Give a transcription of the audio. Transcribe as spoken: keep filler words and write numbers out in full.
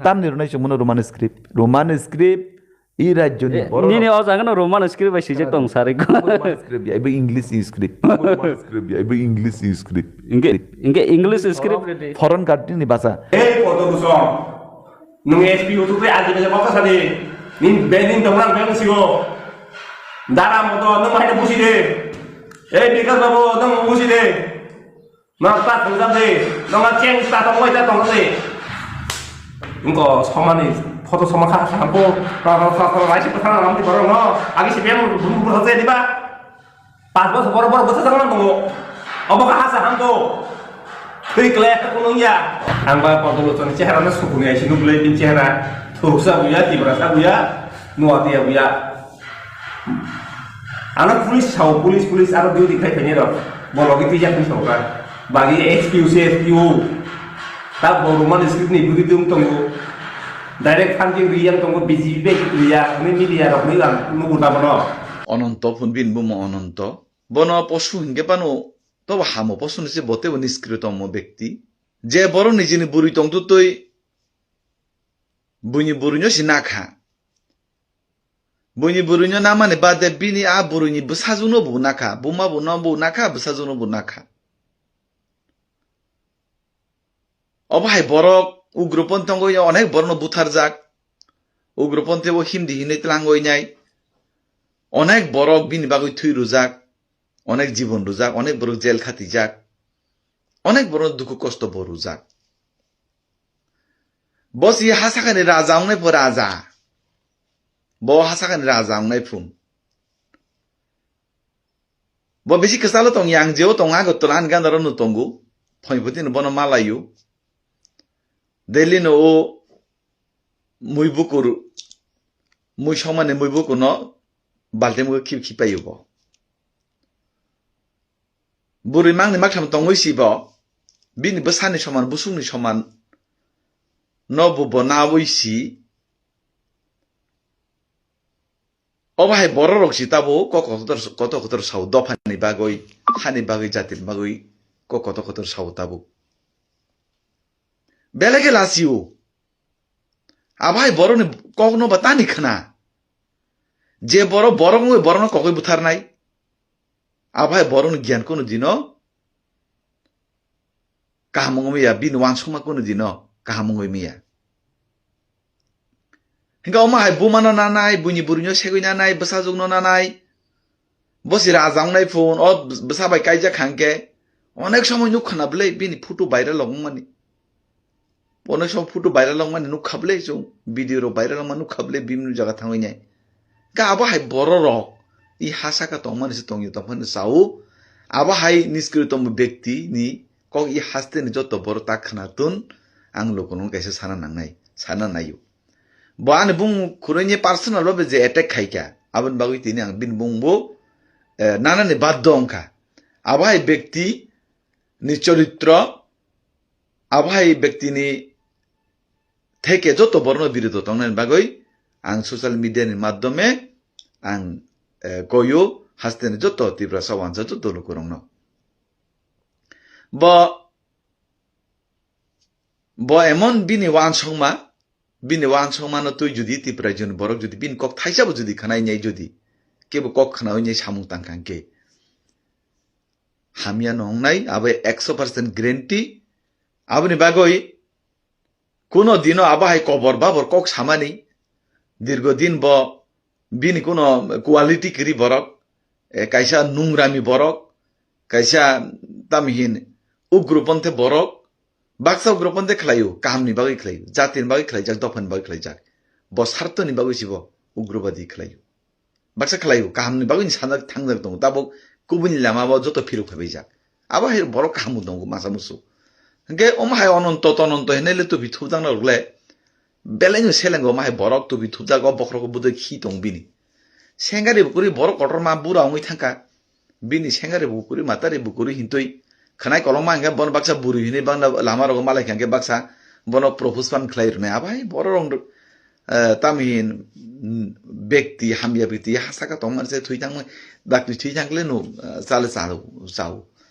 Tamni rwnai chwngmano Roman script. Roman script, i rajyoni borok nini rok o jaga no Roman script bai swijak tong sari ko. Roman script ya, ibo English ni script. Roman script ya, ibo English ni script. Inge, inge English script. Foreign country ni basa. Ei, Padma Bhushan. Nung S P utu tei aji baja boksa sadi. Nin benin donglang beng sigo. Dara moto nung hai busi de. Ei, Bikas babu, nung busi de. Nang ta thang jam de, nang a cheng ta tong wai ta tong de. Engko somani photo soma kha sa ko, ta ta ta ta rai se ta ram ti baro no. Agi se bem bum bum sa de ba. Pas bos bor bor bos sa nang mo. Obo ka ha sa ham to. Tui kle ko nung ya. Ang ba Padma Lochon chehra na sukuni ai si nuk le bin chehra. Thuk sa buya, tibra sa buya, nuwa tiya buya. Ano police sao, police, police aro duty khai phainai rok. Bo logi twijak ni sao ka. Bagi S P O se S P O. Ta bo Roman script ni bwgwi dung tongo. Direct funding ri yang tongo B J P bai ri ya, ni media rok ni ang nugo ta bono. Ononto phun bin bumo Ononto. Bono posu hingke pano to bo hamo posu ni se bote bo niskri tongmo bekti. Je borok ni jini bwrwi tong tutui buini bwrwino si nakha. Buini bwrwino namani bade bini a bwrwini bwsajwkno bo nakha, buma bo no bo nakha, bwsajwkno bo nakha. Obo hai borok ugroponthi tongwi onek borokno butharjak. Ugroponthi o Hindi hinwi tlangwi nai. Onek borok bini bagwi thwi rwjak, onek jibon rwjak, onek borok jel khatijak. Onek borokno dukhu kosto bo rwjak. Bo si ha sakani raja wngnai pho raja. Bo ha sakani raja wngnai phun. Bo bisi kwchalo tong yang jeo tong Agartala ani gandaro no tongo. Phoiphutino bono malaio. Delhi no o mui bukur, mui somani mui bukur no baltim go khip khipaio bo. Bwrwi mangni maktham tongwi si bo, bini bwsani soman, busukni soman no bo, bo nawi si. Obo hai borok rok si tabuk kok kotor, kotor kotor sao dophani bagwi, hani bagwi, jatini bagwi kok kotor kotor sao tabuk. Belai khe lasio. Abo hai borokni kokno ba tani khna. Je borok, borok wngwi borokno kokwi butharnai. Abo hai borokni giyan kunu dino kaham wngwi maya, bini uansukma kunu dino kaham wngwi maya. Hinkhe omo hai bumano nanai, buini bwrwino segwi nanai, bwsajwkno nanai. Bo si raja wngnai phun, o bwsa bai kaijak kha hinkhe onek somoi nuk khna bwle bini photo viral rok wngmani. Onek somoi photo viral wngmani nuk kha bwle chwng, video rok viral wngma nuk kha bwle bini jaga thangwi nai. Hinkhe abo hai borok rok i ha saka tongmani se tongya tongphani sao, abo hai niskri tongma bekti ni kok i haste ni joto borok ta khna tun ang lukuno kaisa sana nangnai, sana naio. Bo ani bung khurui ni personal babe je attack khai kha, aboni bagwi tini ang bini bung bo, eh, nanani baddo wngkha. Abo hai bekti ni choritro, abo hai bekti ni theke joto borokno birodo tongnani bagwi ang social media ni madhyome ang, eh, koyo haste ni joto Tiprasa wansa joto lukurokno. Bo, bo emon bini uansukma, bini uansukmano twi jodi Tiprajwni borok jodi bini kok thaisabo jodi khwnai nai jodi, kebo kok khnaui nai samung tangkha hinkhe hamya no wngnai, abo ekso percent guarantee. Aboni bagwi kuno dino abo hai kobor babor kok samani, dirgo din bo bini kuno quality kwrwi borok, eh, kaisa nungrami borok, kaisa tamhin ugroponthe borok, baksa ugroponthe khlaio, kahamni bagwi khlaio, jatini bagwi khlaijak, dophani bagwi khlaijak, bo sartoni bagwi sibo ugrobadi khlaio. Baksa khlaio, kahamni bagwi ni sanjak thangjak tongo, tabuk kubuni lama bo joto phirok phaibaijak. Abo hai borok kaham tongo masa musu. Hinkhe omo hai ononto tononto hinai le tubi thupjakna rok le. Belai no selengo omo hai borok tubi thupjago bokhorok budai khi tong bini. Sengari bukuri borok kotorma bura wngwi thangkha. Bini sengari bukuri matari bukuri hintwi. Khwnai kolokma hinkhe bono baksa bwrwi hinwi bangna lama rogo malaikha hinkhe baksa bono propose pan khlai rwnai. Abo hai borok rok, eh, tamhin, mm, bekti hamya bekti ha saka tongmani se thwi thangmani dakti thwi thangkle no, eh, chale chao chao.